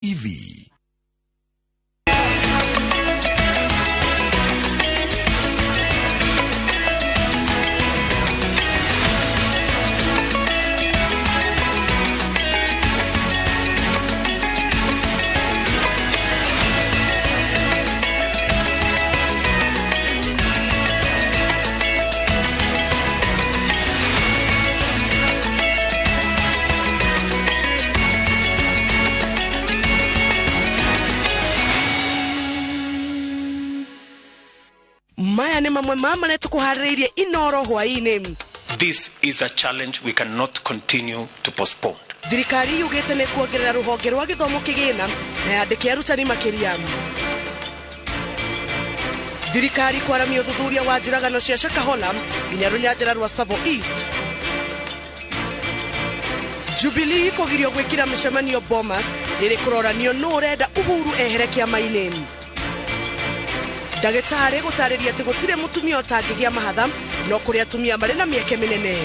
TV. Maya nĩ mamwe ma marĩa tũkũharĩrĩirie Inoro hwaĩ-inĩ. This is a challenge we cannot continue to postpone. Thirikari yugĩte nĩ kuongerera rũhonge rwa gĩthomo kĩgĩna na yandĩke arutani makĩria. Thirikari kwaramia ũthuthuria wa njũragano cia Shakahola nginya rũnyanjara rwa Tsavo East. Jubilee kũgirio gwĩkĩra mĩcemanio Bomas rĩrĩ kũroranio nũ ũrenda Uhuru ehere kĩama-inĩ. Ndagĩtarĩ gũtarĩria atĩ gũtirĩ mũtumia ũtangĩgĩa mahatha no kũrĩ atumia marĩ na mĩeke mĩnene.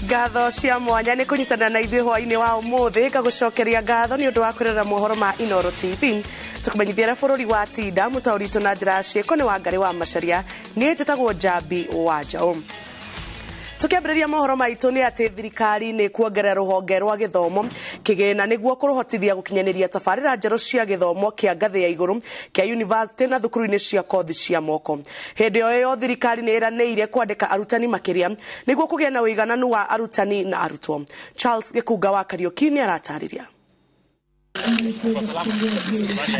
Ngatho cia mwanya nĩ kũnyitanĩra na ithuĩ hwaĩ-inĩ wa ũmũthĩ. Ngagũcokeria ngatho nĩ ũndũ wa kwĩrorera mohoro ma Inoro TV. Tũkũmenyithia ũrĩa bũrũri wa tinda mũtaũri witũ na njĩra ya ciĩko nĩ Wangarĩ wa Macharia. Niĩ njĩtagwo Njambi wa Njaũ. Tukiambĩrĩria mohoro maitũ nĩ atĩ thirikari nĩ kuongerera rũhonge rwa gĩthomo kĩgĩna nĩguo kũrũhotithia gũkinyanĩria tabarĩra njerũ cia gĩthomo kĩa ngathĩ ya igũrũ kĩa university na thukuru-inĩ cia kothi cia moko. Hĩndĩ o ĩyo thirikari nĩ ĩranĩire kwandĩka arutani makĩria nĩguo kũgĩa na ũigananu wa arutani na arutwo. Charles Gĩkunga wa Kariũki nĩ aratarĩria.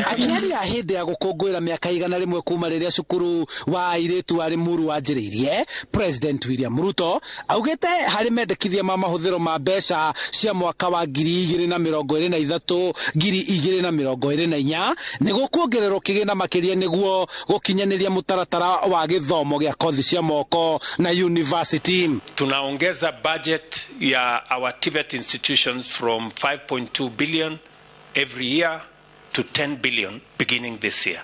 Akĩaria hĩndĩ ya gũkũngũĩra mĩaka 100 kuma rĩrĩa cukuru wa airĩtu wa Limuru wanjĩrĩirie, President William Ruto augĩte harĩ mendekithia ma mahũthĩro ma mbeca cia mwaka wa 2023 2024 nĩ gũkuongererwo kĩgĩna makĩria nĩguo gũkinyanĩria mũtaratara wa gĩthomo gĩa kothi cia moko na university. Tunaongeza budget ya our TVET institutions from 5.2 billion every year to 10 billion beginning this year.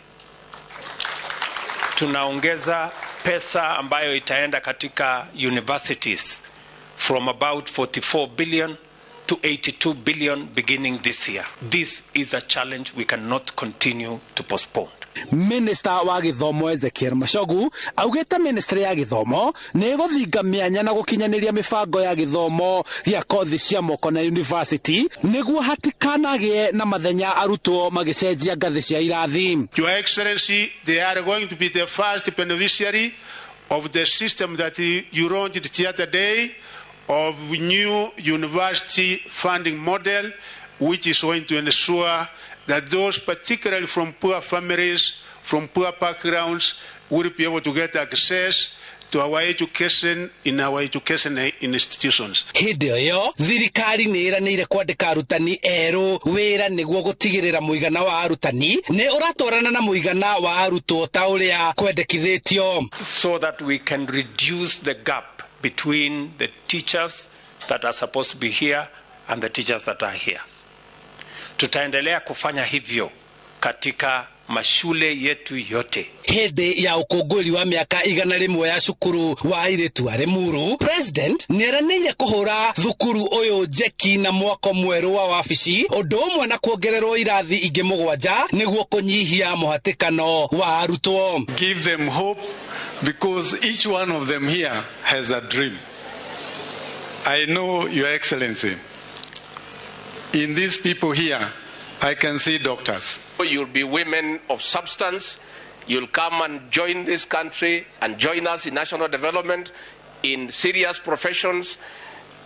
Tunaongeza pesa ambayo itaenda katika universities from about 44 billion to 82 billion beginning this year. This is a challenge we cannot continue to postpone. Minister wa gĩthomo Ezekiel Machogu augĩte ministry ya gĩthomo nĩ ĩgũthinga mĩanya na gũkinyanĩria mĩbango ya gĩthomo gĩa kothi cia moko na university nĩguo hatikanagĩe na mathenya arutwo magĩcenjia ngathĩ cia irathi. Your Excellency, they are going to be the first beneficiary of the system that you launched the other day of new university funding model, which is going to ensure that those particularly from poor families, from poor backgrounds, will be able to get access to our education in our education institutions. Hĩndĩ ĩyo thirikari nĩ ĩranĩire kwandĩka arutani erũ wĩra nĩguo gũtigĩrĩra mũigana wa arutani nĩ ũratwarana na mũigana wa arutwo ta ũrĩa kwendekithĩtio, so that we can reduce the gap between the teachers that are supposed to be here and the teachers that are here. Tutaendelea kufanya hivyo katika mashule yetu yote. Hĩndĩ ya ũkũngũĩri wa mĩaka 100 ya cukuru wa airĩtu a Limuru, President nĩeranĩire kũhũra thukuru ũyũ njeki na mwako mwerũ wa wabici ũndũ ũmwe na kuongererwo irathi ingĩ 7 nĩguo kũnyihia mũhatĩkano wa arutwo. Give them hope because each one of them here has a dream. I know, Your Excellency, in these people here, I can see doctors. You'll be women of substance. You'll come and join this country and join us in national development, in serious professions,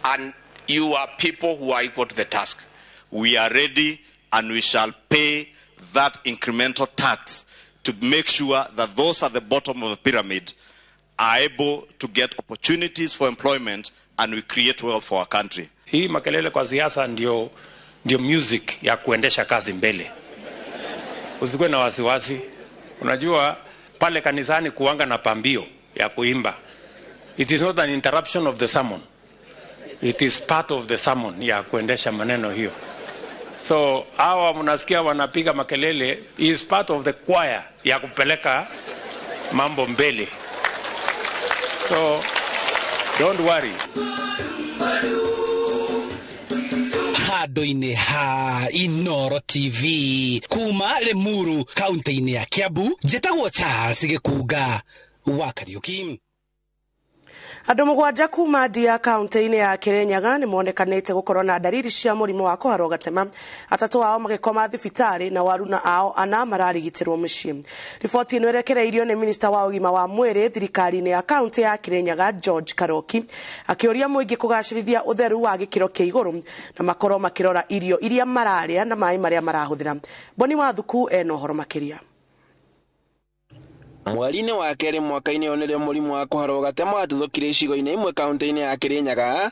and you are people who are equal to the task. We are ready and we shall pay that incremental tax to make sure that those at the bottom of the pyramid are able to get opportunities for employment and we create wealth for our country. Hii makelele kwa siasa ndio music ya kuendesha kazi mbele. Usikuwe na wasiwasi. Unajua pale kanisani kuanga na pambio ya kuimba. It is not an interruption of the sermon. It is part of the sermon ya kuendesha maneno hiyo. So hawa mnasikia wanapiga makelele is part of the choir ya kupeleka mambo mbele. So don't worry. Handũ-inĩ ha Inoro TV kuma Limuru kaunti-inĩ ya Kiambu, njĩtagwo Charles Gĩkunga wa Kariuki. Andũ 7 kuma Ndia kaunti-inĩ ya Kirinyaga nĩ monekanĩte gũkorwo na ndariri cia mũrimũ wa kũharwo gatema. 3 ao magĩkoma thibitarĩ na waruna ao 4 mararigitĩrwo mũciĩ. Riboti ĩno ĩrekereirio nĩ minista wa ũgima wa mwĩrĩ thirikari-inĩ ya kaunti ya Kirinyaga George Karoki, akĩũria mũingĩ kũgacĩrithia ũtheru wa gĩkĩro kĩa igũrũ na makorwo makĩrora irio iria mararĩa na maĩ marĩa marahũthĩra. Boni Wathuku ena ũhoro makĩria. Mweri-inĩ wa kerĩ mwaka-inĩ ũyũ nĩrĩo mũrimũ wa kũharwo gatema watuthũkire icigo-inĩ imwe kaunti-inĩ ya Kirinyaga,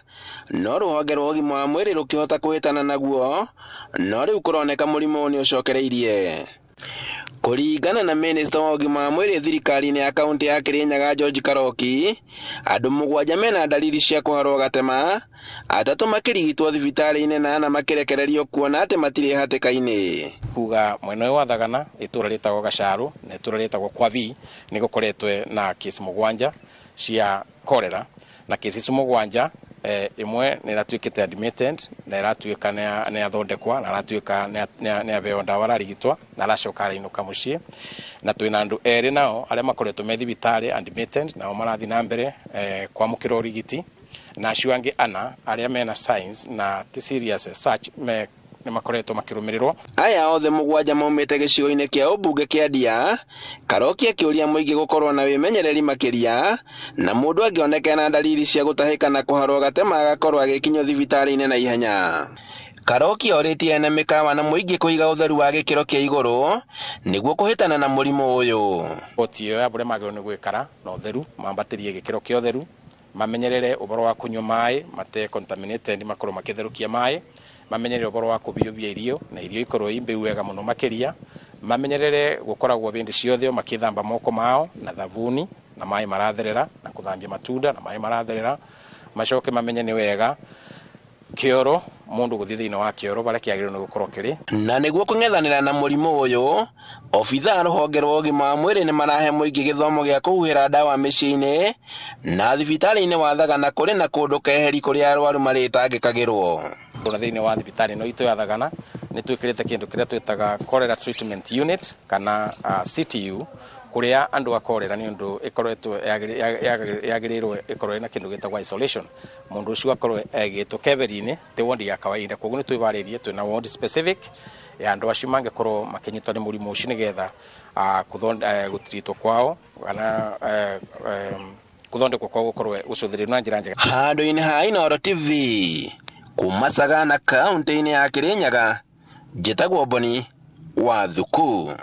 no rũhonge rwa ũgima wa mwĩrĩ rũkĩhota kũhĩtana naguo, no rĩu kũroneka mũrimũ ũyũ nĩ ũcokereirie. Kũringana na minista wa ũgima wa mwĩrĩ thirikari-inĩ ya kaunti ya Kirinyaga George Karoki, andũ 7 mena ndariri cia kũharwo gatema, 3 makĩrigitwo thibitarĩ-inĩ na 4 makĩrekererio kuona atĩ matirĩ hatĩka-inĩ. Kuga mwena ũyũ wa Thagana itũra rĩtagwo Gacaru na itũra rĩtagwo Kwavi nĩ gũkoretwe na kesi 7 cia cholera, na kesi icio 7 ĩmwe nĩ ĩratuĩkĩte admitted na ĩratuĩka nĩ yathondekwa na ĩratuĩka nĩ yaheo ndawa ararigitwo na aracoka arainũka mũciĩ, na twĩna andũ 2 nao arĩa makoretwo me thibitarĩ admitted nao marathiĩ na mbere kwamũkĩra ũrigiti, na acio angĩ 4 arĩa mena signs na ti serious as such me nĩ makoretwo makĩrũmĩrĩrwo. Aya othe 7 maumĩte gĩcigo-inĩ kĩa ũmbunge kĩa Ndia. Karoki akĩũria mũingĩ gũkorwo na wĩmenyereri makĩria, na mũndũ angĩoneka na ndariri cia gũtahĩka na kũharwo gatema agakorwo agĩkinyio thibitarĩ-inĩ na ihenya. Karoki orĩtie ene mĩkawa na mũingĩ kũiga ũtheru wa gĩkĩro kĩa igũrũ nĩguo kũhĩtana na mũrimũ ũyũ. Riboti ĩyo ya ũrĩa magĩrĩirwo nĩ gwĩkara na ũtheru, mambatĩrie gĩkĩro kĩa ũtheru, mamenyerere ũhoro wa kũnyua maĩ mate contaminated, makorwo makĩtherũkia maĩ, mamenyerere ũhoro wa kũbiũbia irio na irio ikorwo i mbĩu wega mũno makĩria, mamenyerere gũkoragwo hĩndĩ ciothe makĩthamba moko mao na thabuni na maĩ maratherera, na kũthambia matunda na maĩ maratherera, macoke mamenye nĩ wega kĩoro mũndũ gũthiĩ thĩinĩ wa kĩoro barĩa kĩagĩrĩirwo nĩ gũkorwo kĩrĩ. Na nĩguo kũng'ethanĩra na mũrimũ ũyũ, obithaa rũhonge rwa ũgima wa mwĩrĩ nĩ marahe mũingĩ gĩthomo gĩa kũhuhĩra ndawa mĩciĩ-inĩ na thibitarĩ-inĩ wa Thagana kũrĩ na kũndũ keheri kũrĩa arwaru marĩtangĩkagĩrwo. Ona thĩinĩ wa thibitarĩ ĩno itũ ya Thagana nĩ twĩkĩrĩte kĩndũ kĩrĩa twĩtaga cholera treatment unit kana CTU, kũrĩa andũ a cholera nĩ ũndũ ĩkoretwo yagĩrĩirwo ĩkorwo ĩna kĩndũ gĩtagwo isolation, mũndũ ũcio akorwo egĩtwo keberi-inĩ ti wondi ya kawaida. Koguo nĩ twĩbarĩirie twĩna ward specific ya andũ acio mangĩkorwo makĩnyitwo nĩ mũrimũ ũcio nĩgetha gũtiritwo kwao kana gũthondekwo kwao gũkorwo gũcũthĩrĩrio na njĩra njega. Handũ-inĩ ha Inoro TV kuma Sagana kaunti-inĩ ya Kirinyaga, njĩtagwo Boni Wathuku.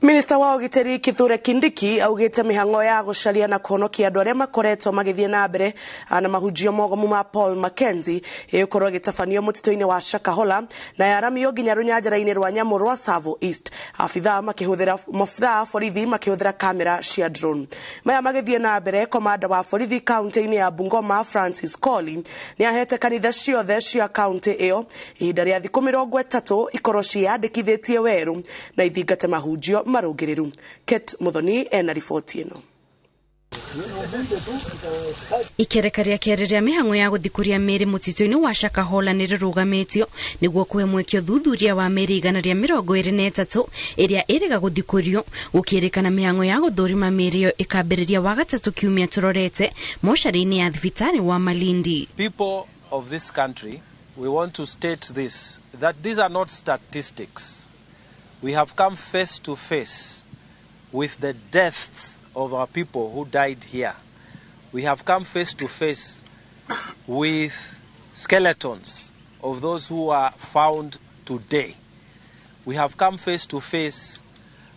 Minista wa ũgitĩri Kithure Kindiki augĩte mĩhang'o ya gũcaria na kũhonokia andũ arĩa makoretwo magĩthiĩ na mbere na mahunjio mogomu ma Paul Mackenzie ĩgũkorwo ĩgĩtabanio mũtitũ-inĩ wa Shakahola na yaramio nginya rũnyanjara-inĩ rwa nyamũ rwa Tsavo East. Maabithaa borithi makĩhũthĩra kamera cia drone. Maya magĩthiĩ na mbere, komanda wa borithi kaunti-inĩ ya Bungoma Francis Colley nĩ ahete kanitha ciothe cia kaunti ĩyo ihinda rĩa thikũ 30 ikorwo ciĩyandĩkithĩtie werũ na ithingate mahunjio marũngĩrĩru. Kate Muthoni ena riboti ĩno. Ikereka rĩa kerĩ rĩa mĩhang'o ya gũthikũria mĩĩrĩ mũtitũ-inĩ wa Shakahola nĩ rĩrũgamĩtio nĩguo kũhe mweke ũthuthuria wa mĩĩrĩ 123 ĩrĩa ĩrĩga gũthikũrio, gũkĩrĩkana mĩhang'o ya gũthũrima mĩĩrĩ ĩyo ĩkambĩrĩria Wagatatu kiumia tũrorete mocarĩ-inĩ ya thibitarĩ wa Malindi. People of this country, we want to state this, that these are not statistics. We have come face to face with the deaths of our people who died here. We have come face to face with skeletons of those who are found today. We have come face to face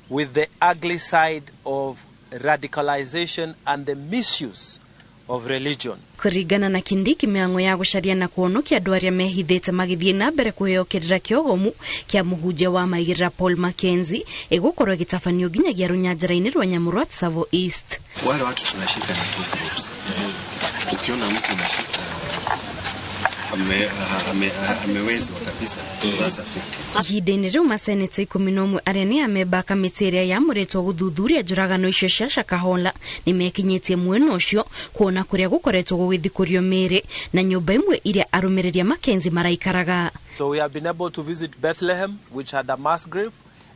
with the ugly side of radicalization and the misuse of religion. Kũringana na Kindiki, mĩhang'o ya gũcaria na kũhonokia andũ arĩa mehithĩte magĩthiĩ na mbere kũheo kĩrĩra kĩogomu kĩa mũhunjia wa maigĩrĩra Paul Mackenzie ĩgũkorwo ĩgĩtabanio nginyagia rũnyanjara-inĩ rwa nyamũ rwa Tsavo East. Wale watu tunashika na two groups. Ukiona mtu unashika amewezwa kabisa, that's affected. Ihinda-inĩ rĩu maseneta 11 arĩa nĩ amemba a kamĩtĩ ĩrĩa yamũrĩtwo gũthuthuria njũragano icio cia Shakahola nĩmekinyĩtie mwena ũcio kuona kũrĩa gũkoretwo gũgĩthikũrio mĩĩrĩ na nyũmba imwe iria arũmĩrĩri a Mackenzie maraikaraga. So we have been able to visit Bethlehem, which had a mass grave,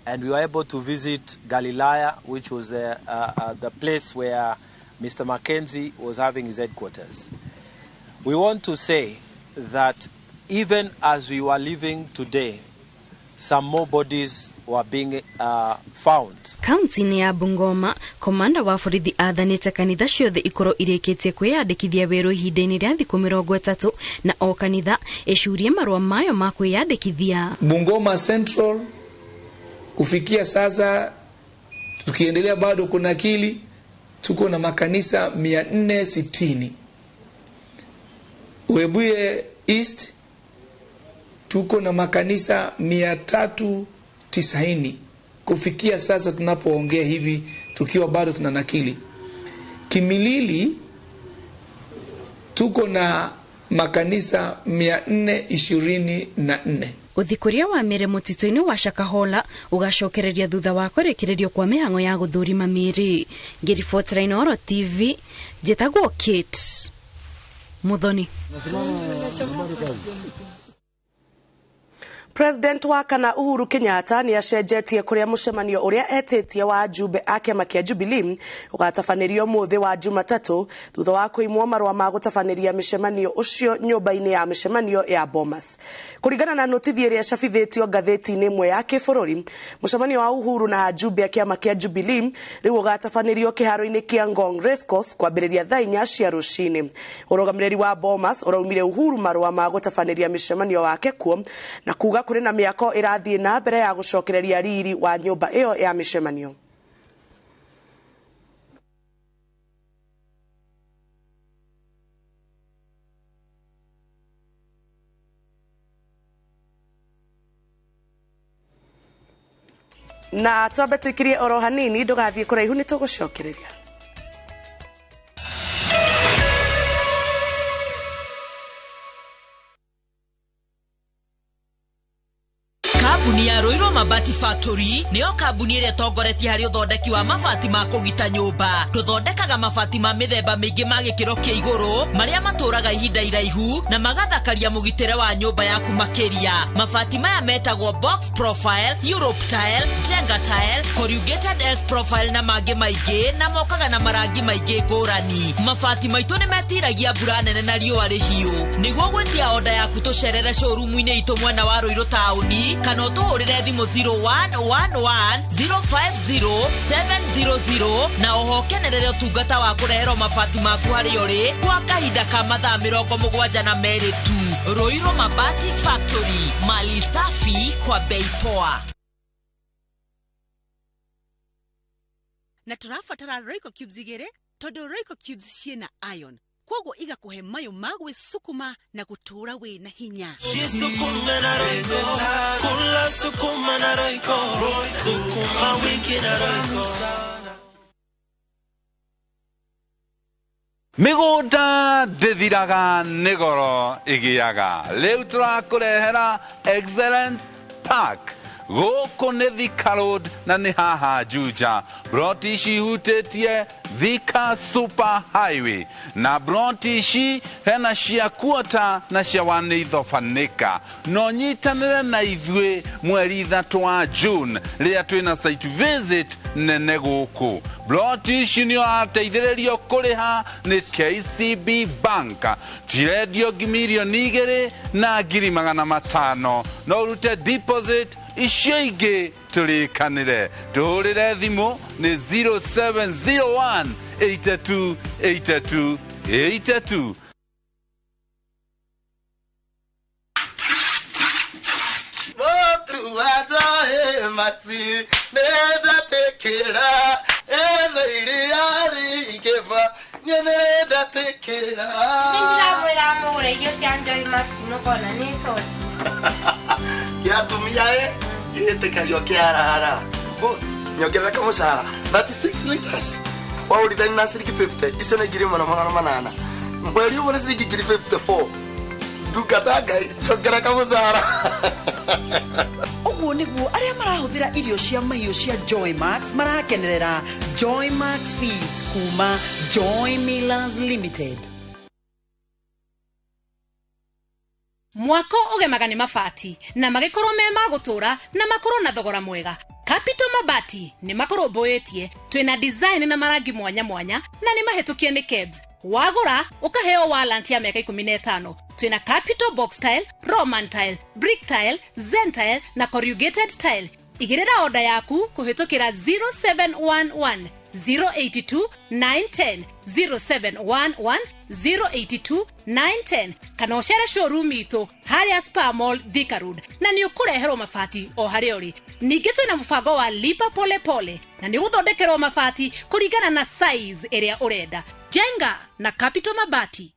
and we were able to visit Galilea, which was the place where Mr. Mackenzie was having his headquarters. We want to say that even as we were leaving today, some more bodies were being found. Kaunti-inĩ ya Bungoma, komanda wa borithi athanĩte kanitha ciothe ikorwo irĩkĩtie kwĩyandĩkithia werũ ihinda-inĩ rĩa thikũ 30 na o kanitha ĩcurie marũa mayo ma kwĩyandĩkithia. Bungoma Central kufikia sasa tukiendelea bado kuna akili, tuko na makanisa 460. Webuye East tuko na makanisa 390 kufikia sasa tunapoongea hivi, tukiwa bado tunanakili. Kimilili tuko na makanisa 424. Ũthikũria wa mĩĩrĩ mũtitũ-inĩ wa Shakahola ũgacokereria thutha wa kũrĩkĩrĩrio kwa mĩhang'o ya gũthũrima mĩĩrĩ. Ngĩribotera Inooro TV, njĩtagwo Kate Muthoni. President wa kana Uhuru Kenyatta ni acenjetie kuria mucemanio uria etitie wa ajumbe a kiama kia Jubilee ugatabanĩrio muthi wa Jumatatu thutha wa kuimwo marua ma gutabanĩria micemanio ucio nyumba-inĩ ya micemanio ya Bomas. Kuringana na notithi iria icabithĩtio ngathĩti-inĩ ĩmwe ya kĩbũrũri, mucemanio wa Uhuru na ajumbe a kiama kia Jubilee riu ugatabanĩrio kĩharo-inĩ kĩa Ngong Racecourse kwambĩrĩria thaa 4 cia rũcinĩ. Ũrũgamĩrĩri wa Bomas ũraumire Uhuru marua ma gutabanĩria micemanio wake kuo na kuga kuri na miako irathie na mbere ya gucokereria riri wa nyumba iyo ya micemanio. Na twambe tuikirie oro hanini, ndugathie kuraihu ni tugucokereria. Kambuni ya Ruiru Mabati Factory niyo kambuni ĩrĩa ĩtongoretie harĩ ũthondeki wa mabati ma kũgita nyũmba. Tũthondekaga mabati ma mĩthemba mĩingĩ ma gĩkĩro kĩa igũrũ marĩa matũraga ihinda iraihu na magathakaria mũgitĩre wa nyũmba yaku makĩria. Mabati maya metagwo box profile, Europe tile, Jenga tile, corrugated S profile na mangĩ maingĩ, na mokaga na marangi maingĩ ngũrani. Mabati maitũ nĩ metiragia mbura nene na riũa rĩhiũ. Nĩguo gwĩtia oda yaku tũcerere showroom-inĩ itũ mwena wa Ruiru taũni kana ũtũhũrĩre thimũ 0111 050 700 na oho kenerere ũtungata wa kũreherwo mabati maku harĩa ũrĩ kwa kahinda ka mathaa 72 tu. Ruiru Mabati Factory, mali safi kwa bei poa. Na tũrabatara Royco Cubes igĩrĩ tondũ Royco Cubes ciĩna iron, koguo igakuhe mayo ma gwĩsukuma na gũtũũra wĩna hinya. Jisukume na Royco, kula sukuma na Royco, sukuma wiki na Royco. Mĩgũnda ndĩthiraga nĩ goro ĩgĩaga. Rĩu tũrakũrehera Excellence Park. Gũkũ nĩ Thika Road na nĩ haha Juja. Broti ici ihutĩtie Thika Super Highway na broti ici hena cia kuota na cia wanĩithobanĩka. No nyitanĩre na ithuĩ mweri 3 wa June rĩrĩa twĩna site visit nene gũkũ. Broti ici nĩ ũrateithĩrĩrio kũrĩha nĩ KCB Bank. Cirendio mirioni 2 na ngiri 500. No ũrute deposit icio ingĩ tũrĩkanĩre. Tũhũrĩre thimũ nĩ 0701 82 82 82. Nĩndatikĩra. Nĩndĩramwĩra mũgũre irio cia Joy Max mũkona nĩ coti. Kĩa atumia ĩ gĩtĩkagio kĩarahara. Boss, nyongerera kamũcara 36 liters. Waũrithani na ciringi 50 icio nĩ 1800. Mweri ũmwe nĩ ciringi 54. Ndungata Ngai, njongera kamũcara. Ũguo nĩguo arĩa marahũthĩra irio cia mahiũ cia Joy Max marakenerera Joy Max Feeds kuma Joy Millers Limited. Mwako ũgemaga nĩ mabati na magĩkorwo me ma gũtũra na makorwo na thogora mwega. Capital Mabati nĩ makũrũmbũĩtie, twĩna design na marangi mwanya mwanya na nĩ mahĩtũkie nĩ KEBS. Wagũra ũkaheo warranty ya mĩaka 15. Twĩna Capital Box Tile, Roman Tile, Brick Tile, Zen Tile na Corrugated Tile. Igĩrĩra oda yaku kũhĩtũkĩra 0711 082 910 0711 082 910 kana ũcere showroom itũ harĩa Spa Mall Thika Road na nĩ ũkũreherwo mabati o harĩa ũrĩ. Ningĩ twĩna mũbango wa lipa pole pole na nĩ ũgũthondekerwo mabati kũringana na size ĩrĩa ũrenda. Jenga na Capital Mabati.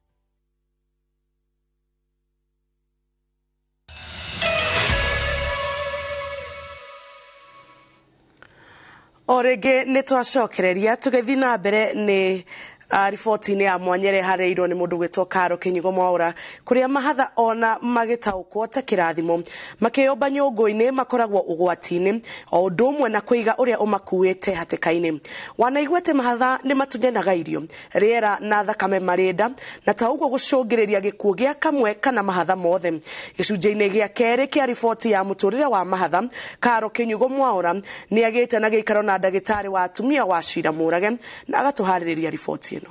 O rĩngĩ nĩ twacokereria tũgĩthiĩ na mbere nĩ riboti-inĩ ya mwanya ĩrĩa ĩharĩirio nĩ mũndũ gwĩtwo Karo Kĩnyigo Mwaũra, kũrĩa mahatha ona magĩtaũkwo ta kĩrathimo makĩyũmba nyũngũ-inĩ makoragwo ũgwati-inĩ o ũndũ ũmwe na kũiga ũrĩa ũmakuĩte hatĩka-inĩ. Wanaigua atĩ mahatha nĩ matunyanaga irio, rĩera na thakame marĩ nda, na ta ũguo gũcũngĩrĩria gĩkuũ gĩa kamwe kana mahatha mothe. Gĩcunjĩ-inĩ gĩa kerĩ kĩa riboti ya mũtũrĩre wa mahatha, Karo Kĩnyugo Mwaũra nĩ agĩte na gĩikaro na ndagĩtarĩ wa atumia wa Cira Mũrage na agatũharĩrĩria riboti ĩno.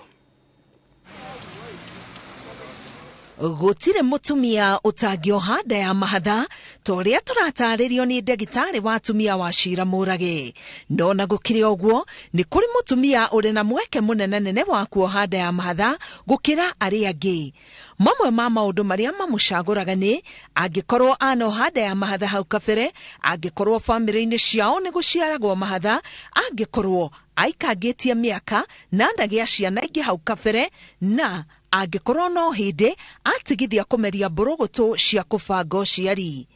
Gũtirĩ mũtumia ũtangĩoha nda ya mahatha ta ũrĩa tũratarĩrio nĩ ndagĩtarĩ wa atumia wa Cira Mũrage. No na gũkĩrĩ ũguo, nĩ kũrĩ mũtumia ũrĩ na mweke mũnenanene wa kuoha nda ya mahatha gũkĩra arĩa angĩ. Mamwe ma maũndũ marĩa mamũcagũraga nĩ angĩkorwo anoha nda ya mahatha hau kabere, angĩkorwo bamĩrĩ-inĩ ciao nĩ gũciaragwo mahatha, angĩkorwo aikangĩtie mĩaka na ndagĩa ciana ingĩ hau kabere, na angĩkorwo no hĩndĩ atigithia kũmeria mbũrũgũtũ cia kũbanga ũciari.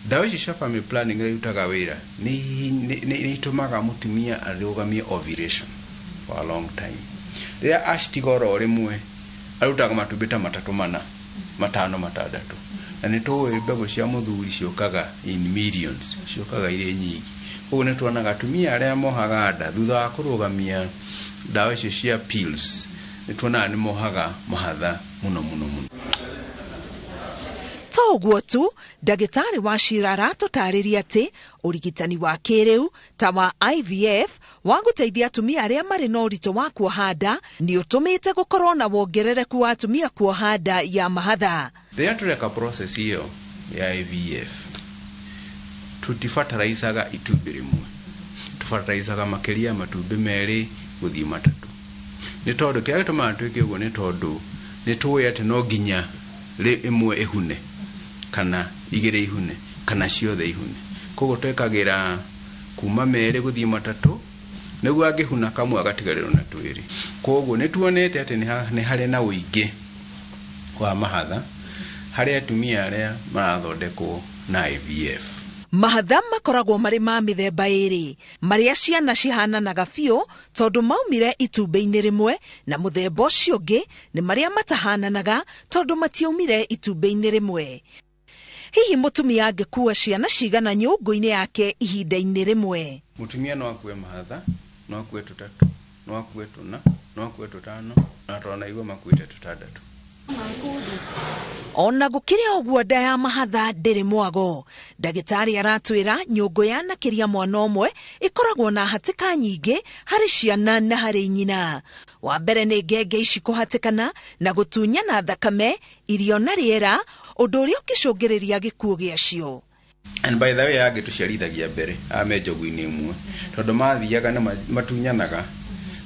Ndawa ici cia family planning iria irutaga wĩra nĩ itũmaga mũtumia arũgamie ovulation for a long time. Rĩrĩa acitiga oro rĩmwe arutaga matumbĩ ta matatũ, mana, matano, matandatũ, na nĩ tũĩ mbegũ cia mũthuri ciũkaga in millions, ciũkaga irĩ nyingĩ. Koguo nĩ tuonaga atumia arĩa mohaga nda thutha wa kũrũgamia ndawa icio cia pills, nĩ tuonaga nĩ mohaga mahatha mũno mũno mũno. To ũguo tu, ndagĩtarĩ wa Cira aratũtarĩria atĩ ũrigitani wa kĩrĩu ta wa IVF wa gũteithia atumia arĩa marĩ na ũritũ wa kuoha nda nĩ ũtũmĩte gũkorwo na wongerereku wa atumia kuoha nda ya mahatha. Rĩrĩa tũreka process ĩyo ya IVF, tũtibataraicaga itumbĩ rĩmwe, tũbataraicaga makĩria matumbĩ merĩ gũthiĩ matatũ. Nĩ tondũ kĩrĩa gĩtũmaga twĩke ũguo nĩ tondũ nĩ tũĩ atĩ no nginya ĩmwe ĩhune kana igĩrĩ ihune kana ciothe ihune. Koguo twekagĩra kuma merĩ gũthiĩ matatũ nĩguo angĩhuna kamwe agatigarĩrwo na twĩrĩ. Koguo nĩ tuonete atĩ nĩ harĩ na ũingĩ wa mahatha harĩ atumia arĩa marathondekwo na IVF. Mahatha makoragwo marĩ ma mĩthemba ĩrĩ, marĩa ciana cihananaga biũ tondũ maumire itumbĩ-inĩ rĩmwe, na mũthemba ũcio ũngĩ nĩ marĩa matahananaga tondũ matiaumire itumbĩ-inĩ rĩmwe. Hihi mũtumia angĩkua ciana cigana nyũngũ-inĩ yake ihinda-inĩ rĩmwe? Mũtumia no akue mahatha, no akue tũtatũ, no akue tũna, no akue tũtano, na twanaigua makuĩte tũtandatũ. Ona gũkĩrĩ ũguo nda ya mahatha ndĩrĩ mwago. Ndagĩtarĩ aratwĩra nyũngũ yanakĩria mwana ũmwe ĩkoragwo na hatĩka nyingĩ harĩ ciana na harĩ nyina. Wa mbere nĩ ngenge ici kũhatĩkana na gũtunyana thakame, irio na rĩera, ũndũ ũrĩa ũngĩcũngĩrĩria gĩkuũ gĩacio. And by the way, angĩ tũciarithagia mbere ame njogu-inĩ ĩmwe tondũ mathiaga na matunyanaga,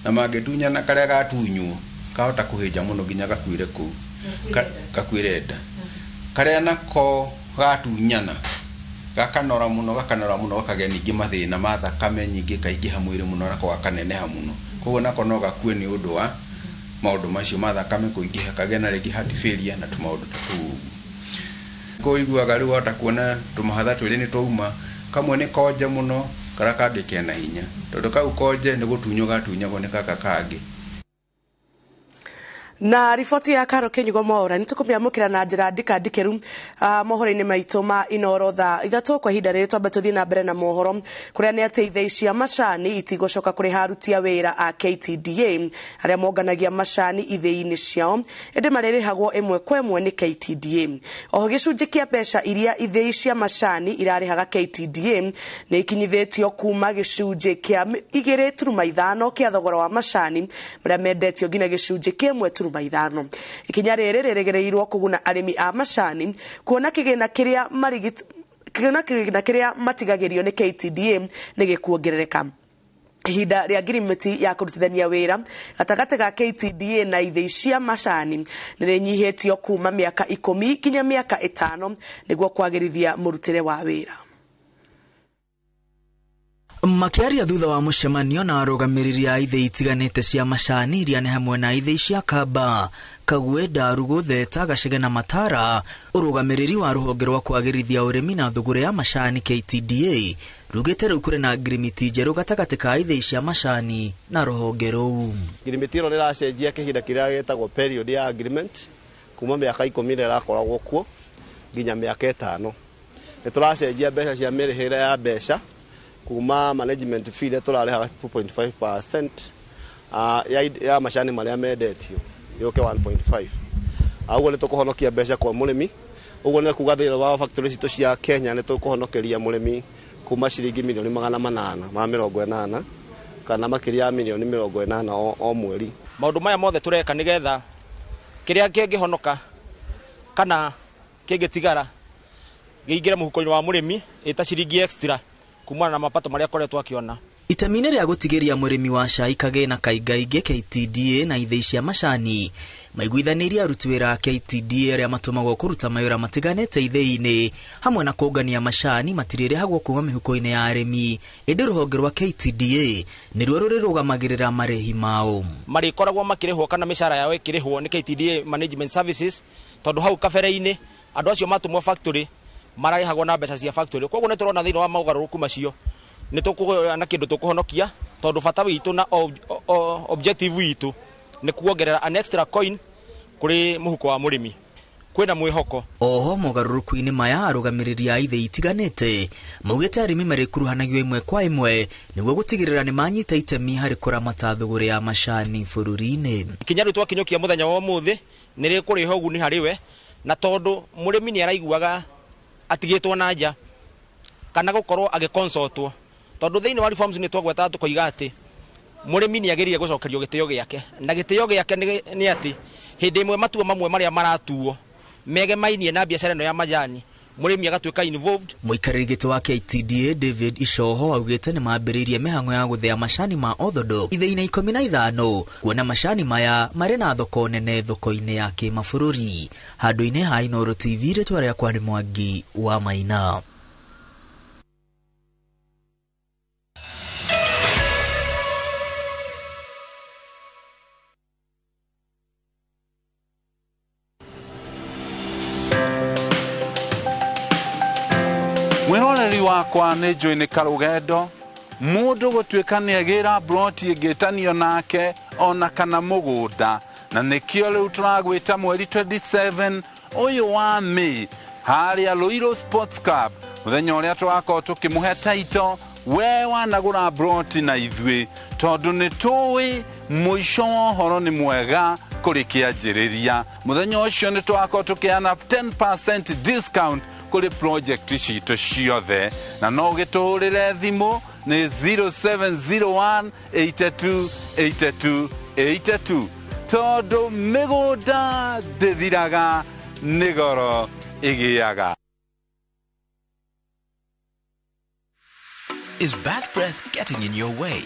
na mangĩtunyana karĩa gatunywo kahota kũhĩnja mũno nginya gakuire kũu, gakuire nda. Karĩa nako gatunyana gakanora mũno, gakanora mũno, gakagĩa ningĩ mathĩna ma thakame nyingĩ, kaingĩha mwĩrĩ mũno, nako gakaneneha mũno. Koguo nako no gakue nĩ ũndũ wa Maũndũ macio ma thakame kũingĩha, kagĩa na rĩngĩ heart failure na tũmaũndũ ta tũu ũguo. Kũiguaga rĩu wahota kuona tũmahatha twĩrĩ nĩ twauma, kamwe nĩ konje mũno, karĩa kangĩ kena hinya, tondũ kau konje nĩ gũtunywo gatunyagwo nĩ gaka kangĩ. Na riboti ya Karo Kinyugo Mwaura nĩ tũkũmĩamũkĩra na njĩra ndikandikĩru mohoro-inĩ maitũ ma Inooro thaa 3. Kwa ihinda rĩrĩ twambe tũthiĩ na mbere na mohoro kũrĩa nĩ atĩ ithĩi cia macani itigũcoka kũrĩha aruti a wĩra a KTDA arĩa monganagia macani ithĩi-inĩ ciao, ĩndĩ marĩrĩhagwo ĩmwe kwa ĩmwe nĩ KTDA. Oho gĩcunjĩ kĩa mbeca iria ithĩi cia macani irarĩhaga KTDA nĩ ikinyithĩtio kuma gĩcunjĩ kĩa 2.5 kĩa thogora wa macani marĩa mendetio nginya gĩcunjĩ kĩa 1.5. Ikinya rĩrĩ rĩrĩgĩrĩirwo kũguna arĩmi a macani kuona kĩgĩna kĩrĩa matigagĩrio nĩ KTDA nĩ gĩkuongerereka. Ihinda rĩa ngirimiti ya kũrutithania wĩra gatagatĩ ga KTDA na ithĩi cia macani nĩ rĩnyihĩtio kuma mĩaka 10 nginya mĩaka 5 nĩguo kwagĩrithia mũrutĩre wa wĩra. Makiaria thutha wa mũcemanio na arũgamĩrĩri a ithĩi itiganĩte cia macani iria nĩ hamwe na ithĩi cia Kamba, Kagwe, Ndarugu, Theta, Gacege na Matara, ũrũgamĩrĩri wa rũhonge rwa kwagĩrithia ũrĩmi na thũgũrĩ ya macani KTDA rugĩte rĩu kũrĩ na ngirimiti njerũ gatagatĩ ka ithĩi cia macani na rũhonge rũu. Ngirimiti ĩno nĩracenjia kĩhinda kĩrĩa gĩtagwo period ya agreement kuma mĩaka 10 ĩrĩa ĩrakoragwo kuo nginya mĩaka 5. Nĩ tũracenjia mbeca cia mĩrĩhĩre ya mbeca kuma management fee ĩrĩa tũrarĩhaga 2.5% ya macani marĩa mendetio yũke 1.5. Ũguo nĩ tũkũhonokia mbeca kwa mũrĩmi. Ũguo nĩ kuga thĩinĩ wa factory citũ cia Kenya nĩ tũkũhonokeria mũrĩmi kuma ciringi milioni 880 kana makĩria ya milioni 80 o mweri. Maũndũ maya mothe tũreka nĩgetha kĩrĩa kĩngĩhonoka kana kĩngĩtigara gĩingĩre mũhuko-inĩ wa mũrĩmi ĩta ciringi extra kumana na mapato marĩa akoretwo akĩona. Itemi-inĩ rĩa gũtigĩria mũrĩmi wa cai kagĩna kaingaingĩ KTDA na ithĩi cia macani maiguithanĩirie aruti wĩra a KTDA arĩa matũmagwo kũruta mawĩra matiganĩte ithĩi-inĩ hamwe na kũngania macani matirĩrĩhagwo kuma mĩhuko-inĩ ya arĩmi, ĩndĩ rũhonge rwa KTDA nĩruo rũrĩrũgamagĩrĩra marĩhi mao. Marĩkoragwo makĩrĩhwo kana mĩcara yao ĩkĩrĩhwo nĩ KTDA Management Services, tondũ hau kabere-inĩ andũ acio matũmwo factory mararĩhagwo na mbeca cia factory. Koguo nĩ tũrona thĩinĩ wa mogarũrũku macio nĩ tũkũgĩa na kĩndũ tũkũhonokia, tondũ bata witũ na objective witũ nĩ kuongerera an extra coin kũrĩ mũhuko wa mũrĩmi. Kwĩna mwĩhoko. Oho mogarũrũku-inĩ maya arũgamĩrĩri a ithĩi itiganĩte maugĩte arĩmi marĩkuruhanagio ĩmwe kwa ĩmwe nĩguo gũtigĩrĩra nĩ manyita itemi harĩ kũramata thũgũrĩ ya macani bũrũri-inĩ. Ikinya rĩu twakinyũkia mũthenya wa ũmũthĩ nĩ rĩkũrehe ũguni harĩ we, na tondũ mũrĩmi nĩ araiguaga atigĩtwo na nja kana gũkorwo agĩconsultwo, tondũ thĩinĩ wa reforms nĩ twagwetaga tũkoiga atĩ mũrĩmi nĩ agĩrĩire gũcokerio gĩtĩo gĩake, na gĩtĩo gĩake nĩ atĩ hĩndĩ ĩmwe matua mamwe marĩa maratuo megemainie na biacara ĩno ya majani mũrĩmi agatuĩka involved. Mũikarĩri gĩtĩ wa KTDA David Icoho augĩte nĩ mambĩrĩirie mĩhang'o ya gũthĩa macani ma orthodox ithĩi-inĩ 15 kuona macani maya marĩ na thoko nene thoko-inĩ ya kĩmabũrũri. Handũ-inĩ ha Inooro TV, rĩtwa rĩakwa nĩ Mwangi wa Maina. Mwĩroreri wakwa nĩ njũĩ nĩ karũgendo mũndũ gũtuĩka nĩ agĩra broti ĩngĩtanio nake ona kana mũgũnda, na nĩkĩo rĩu tũragwĩta mweri 27 ũyũ wa May harĩa Ruiru Sports Club, mũthenya ũrĩa tũgakorwo tũkĩmũhe taito we wanagũra broti na ithuĩ, tondũ nĩ tũĩ mũico wa ũhoro nĩ mwega kũrĩ kĩanjĩrĩria. Mũthenya ũcio nĩ tũgakorwo tũkĩheana 10% discount kũrĩ project citũ ciothe, na no ũgĩtũhũrĩre thimũ nĩ 0701 82 82 82, tondũ mĩgũnda ndĩthiraga nĩ goro ĩgĩaga. Is bad breath getting in your way?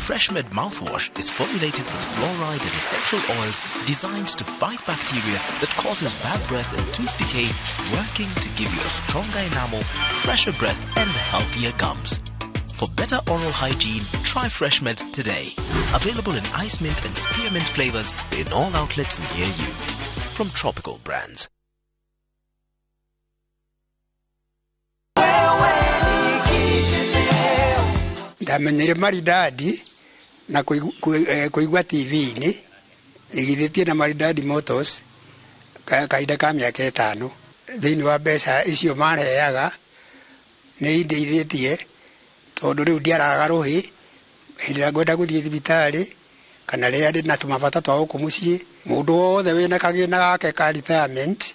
FreshMed mouthwash is formulated with fluoride and essential oils designed to fight bacteria that causes bad breath and tooth decay, working to give you a stronger enamel, fresher breath and healthier gums. For better oral hygiene, try Freshmed today. Available in ice mint and spearmint flavors in all outlets near you. From Tropical Brands. Ndamenyire Maridadi na kuigua TV-inĩ igithĩtie na Maridadi Motors kahinda ka mĩaka 5 thĩinĩ wa mbeca icio marehaga nĩ indeithĩtie tondũ rĩu ndiaraga rũhĩ hĩndĩ ĩrĩa ngwenda gũthiĩ thibitarĩ kana rĩrĩa ndĩ na tũmabata twa gũkũ mũciĩ. Mũndũ wothe wĩna kagĩna gake ka retirement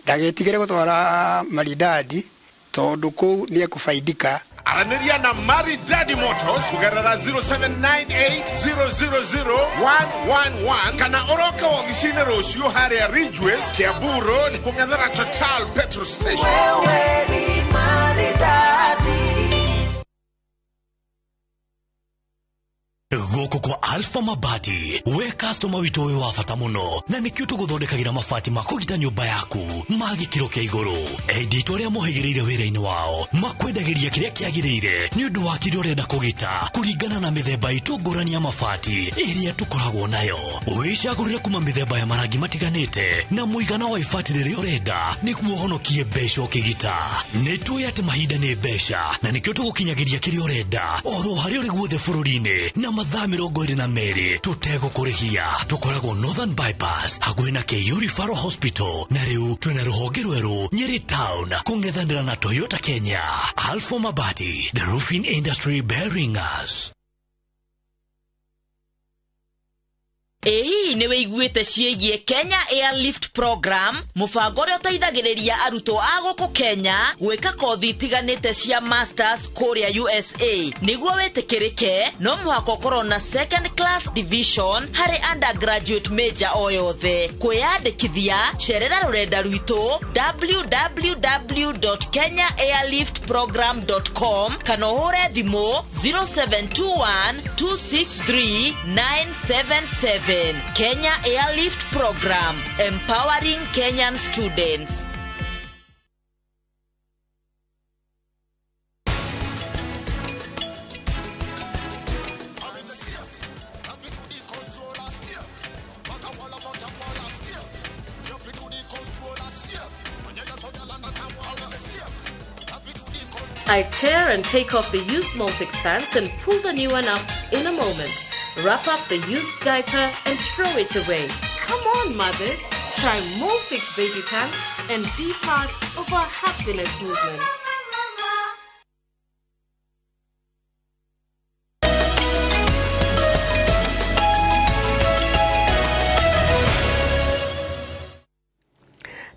ndagĩtigĩre gũtwara Maridadi tondũ kũu nĩ ekũbaidika. Aranĩria na Maridadi Motors kũgerera 0798000111 kana ũroke wobici-inĩ rũciũ harĩa Ridgeways, Kiambu Road, kũng'ethera Total petrol station. Wewe ni Maridadi. Gũkũ kwa Alpha Mabati we customer witũ wĩ wa bata mũno na nĩkĩo tũgũthondekagĩra mabati ma kũgita nyũmba yaku ma gĩkĩro kĩa igũrũ. Endia itũ arĩa mohĩgĩrĩire wĩra-inĩ wao makwendagĩria kĩrĩa kĩagĩrĩire nĩ ũndũ wa kĩrĩa ũrenda kũgita kũringana na mĩthemba itũ ngũrani ya mabati ĩrĩa tũkoragwo nayo. Wĩcagũrĩre kuma mĩthemba ya marangi matiganĩte na mũigana wa ibati rĩrĩa ũrenda nĩguo ũhonokie mbeca ũkĩgita. Nĩ tũĩ atĩ mahinda nĩ mbeca na nĩkĩo tũgũkinyagĩria kĩrĩa ũrenda oro harĩa ũrĩ guothe bũrũri-inĩ na mathaa 22 tũtegũkũrĩhia. Tũkoragwo Northern Bypass hakuhĩ na KU Referral Hospital na rĩu twĩna rũhonge rwerũ Nyeri Town kũng'ethanĩra na Toyota Kenya. Alpha Mabati, the roofing industry bearing us. Ĩ hihi nĩ wĩiguĩte ciĩgiĩ Kenya Airlift Program, mũbango ũrĩa ũteithagĩrĩria arutwo a gũkũ Kenya gwĩka kothi itiganĩte cia masters kũrĩa USA. Nĩguo wĩtĩkĩrĩke no mũhaka ũkorwo na second class division harĩ undergraduate major o yothe. Kwĩyandĩkithia cerera rũrenda rwitũ www.kenyaairliftprogram.com kana ũhũre thimũ 0721 263 977. Kenya Airlift Program, empowering Kenyan students. I tear and take off the used Molfix pants and pull the new one up in a moment. Wrap up the used diaper and throw it away. Come on, mothers. Try Molfix baby pants and be part of our happiness movement.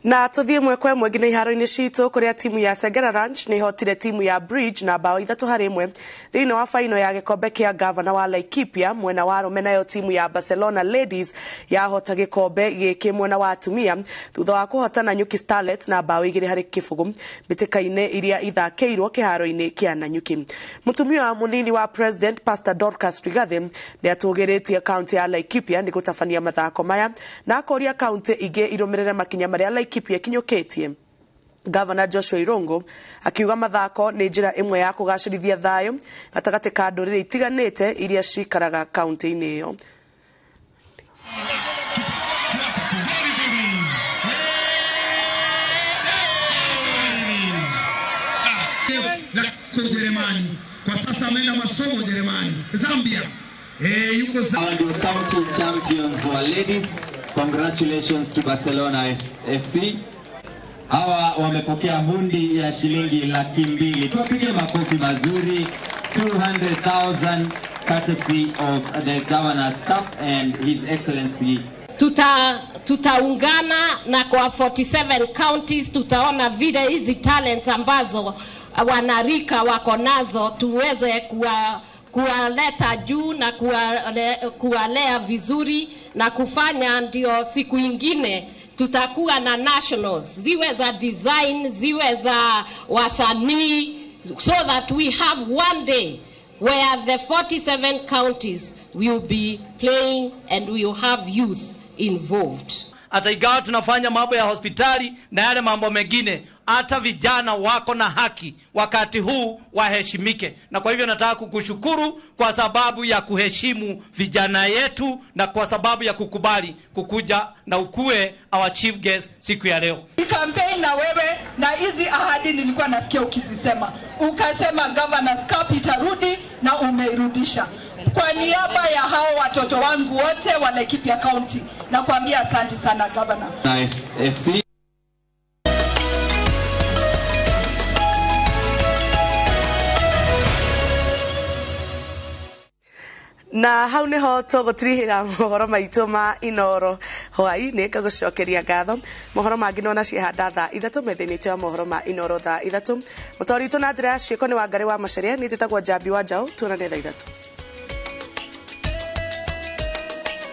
Na tuthie mwe kwa ĩmwe nginya iharo-inĩ citũ kũrĩa timu ya Sengera Ranch nĩ ihotire timu ya Bridge na bao 3-1 thĩinĩ wa faino ya gĩkombe kĩa gavana wa Laikipia. Mwena wa arũme nayo timu ya Barcelona Ladies yahota gĩkombe gĩkĩ mwena wa atumia thutha wa kũhotana Nyuki Starlets na bao 2-0 mbĩtĩka-inĩ iria ithakĩirwo kĩharo-inĩ kĩa Nanyuki. Mũtumia wa mũnini wa President Pastor Dorcas Rigathi nĩ atũgĩrĩtie kaunti ya Laikipia nĩ gũtabania mathako maya na akoria kaunti ingĩ irũmĩrĩre makinya marĩa Laikipia kinyũkĩtie. Gavana Joshua Irungu akiuga mathako nĩ njĩra ĩmwe ya kũgacĩrithia thayũ gatagatĩ ka ndũrĩrĩ itiganĩte iria cikaraga kaunti-inĩ ĩyo. Na Ujerumani kwa sasa ameenda masomo Ujerumani, Zambia. Yuko County champions wa ladies. Congratulations to Barcelona FC. Hawa wamepokea hundi ya shilingi 200,000. Tuwapige makofi mazuri. 200,000 courtesy of the governor's staff and His Excellency. Tutaungana na kwa 47 counties tutaona vile hizi talents ambazo wanarika wako nazo tuweze kuwaleta juu na kuwalea vizuri na kufanya ndio siku ingine tutakuwa na nationals, ziwe za design, ziwe za wasanii, so that we have one day where the 47 counties will be playing and we will have youth involved. Hata ingawa tunafanya mambo ya hospitali na yale mambo mengine, hata vijana wako na haki wakati huu waheshimike. Na kwa hivyo nataka kukushukuru kwa sababu ya kuheshimu vijana yetu na kwa sababu ya kukubali kukuja na ukue our chief guest siku ya leo. Kampeni na wewe na hizi ahadi nilikuwa nasikia ukizisema, ukasema Governors Cup itarudi na umeirudisha. Kwa niaba ya hao watoto wangu wote wa Laikipia County nakwambia asante sana Governor. FC. Na hau niho tũgũtirihĩra mohoro maitũ ma Inoro hwaĩ-inĩ. Ngagũcokeria ngatho. Mohoro mangĩ nona ciehanda thaa 3 metha-inĩ itũ ya mohoro ma Inoro thaa 3. Mũtwari witũ na njĩra ya ciĩko nĩ Wangarĩ wa Macaria. Niĩ njĩtagwo Njambi wa Njaũ. Tuonane thaa 3.